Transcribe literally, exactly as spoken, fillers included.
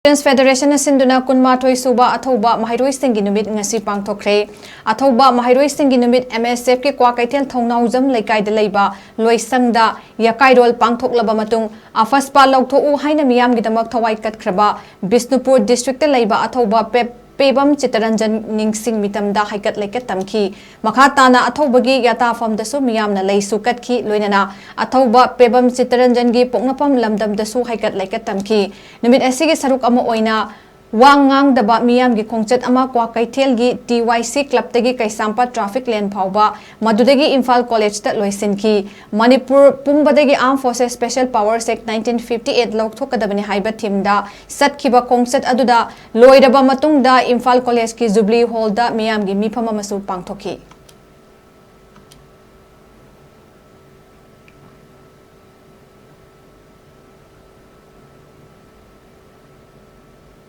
Students Federation ꯅ ꯁꯤꯟꯗꯨꯅ ꯀꯨꯟꯃꯥꯊꯣꯏ ꯁꯨꯕ ꯑꯊꯧꯕ ꯃꯍꯩꯔꯣꯏꯁꯤꯡꯒꯤ ꯅꯨꯃꯤꯠ ꯉꯁꯤ ꯄꯥꯡꯊꯣꯛꯈ꯭ꯔꯦ꯫ ꯑꯊꯧꯕ ꯃꯍꯩꯔꯣꯏꯁꯤꯡꯒꯤ ꯅꯨꯃꯤꯠ M S F ꯀꯤ ꯀ꯭ꯋꯥꯀꯩꯊꯦꯜ ꯊꯧꯅꯥꯎꯖꯝ ꯂꯩꯀꯥꯏꯗ ꯂꯩꯕ ꯂꯣꯏꯁꯪꯗ ꯌꯀꯥꯏꯔꯣꯜ ꯄꯥꯡꯊꯣꯛꯂꯕ ꯃꯇꯨꯡ, ꯑꯐꯁꯄꯥ ꯂꯧꯊꯣꯛꯎ ꯍꯥꯏꯅ ꯃꯤꯌꯥꯝꯒꯤꯗꯃꯛ ꯊꯋꯥꯏ ꯀꯠꯈ꯭ꯔꯕ ꯕꯤꯁꯅꯨꯄꯨꯔ district ꯇ ꯂꯩꯕ ꯑꯊꯧꯕ ꯄꯦ-, ꯄꯦꯕꯝ ꯆꯤꯇꯔꯟꯖꯟ ꯅꯤꯡꯁꯤꯡ ꯃꯤꯇꯝꯗ ꯍꯩꯀꯠ ꯂꯩꯀꯠ ꯇꯝꯈꯤ꯫ ꯃꯈꯥ ꯇꯥꯅ ꯑꯊꯧꯕꯒꯤ ꯌꯥꯇꯥꯐꯝꯗꯁꯨ ꯃꯤꯌꯥꯝꯅ ꯂꯩꯁꯨ ꯀꯠꯈꯤ, ꯂꯣꯏꯅꯅ ꯑꯊꯧꯕ ꯄꯦꯕꯝ ꯆꯤꯇꯔꯟꯖꯟꯒꯤ ꯄꯣꯛꯅꯐꯝ ꯂꯝꯗꯝꯗꯁꯨ ꯍꯩꯀꯠ ꯂꯩꯀꯠ ꯇꯝꯈꯤ꯫ ꯅꯨꯃꯤꯠ ꯑꯁꯤꯒꯤ ꯁꯔꯨꯛ ꯑꯃ ꯑꯣꯏꯅ ꯋꯥ ꯉꯥꯡꯗꯕ ꯃꯤꯌꯥꯝꯒꯤ ꯈꯣꯡꯆꯠ ꯑꯃ ꯀ꯭ꯋꯥꯀꯩꯊꯦꯜꯒꯤ T Y C club ꯇꯒꯤ ꯀꯩꯁꯥꯝꯄꯥꯠ traffic line ꯐꯥꯎꯕ, ꯃꯗꯨꯗꯒꯤ ꯏꯝꯐꯥꯜ college ꯇ ꯂꯣꯏꯁꯤꯟꯈꯤ꯫ Manipur ꯄꯨꯝꯕꯗꯒꯤ Armed Forces Special Powers Act nineteen fifty eight ꯂꯧꯊꯣꯛꯀꯗꯕꯅꯤ ꯍꯥꯏꯕ theme ꯗ ꯆꯠꯈꯤꯕ ꯈꯣꯡꯆꯠ ꯑꯗꯨꯗ ꯂꯣꯏꯔꯕ ꯃꯇꯨꯡꯗ ꯏꯝꯐꯥꯜ college ꯀꯤ Jubilee Hall ꯗ ꯃꯤꯌꯥꯝꯒꯤ ꯃꯤꯐꯝ ꯑꯃꯁꯨ ꯄꯥꯡꯊꯣꯛꯈꯤ꯫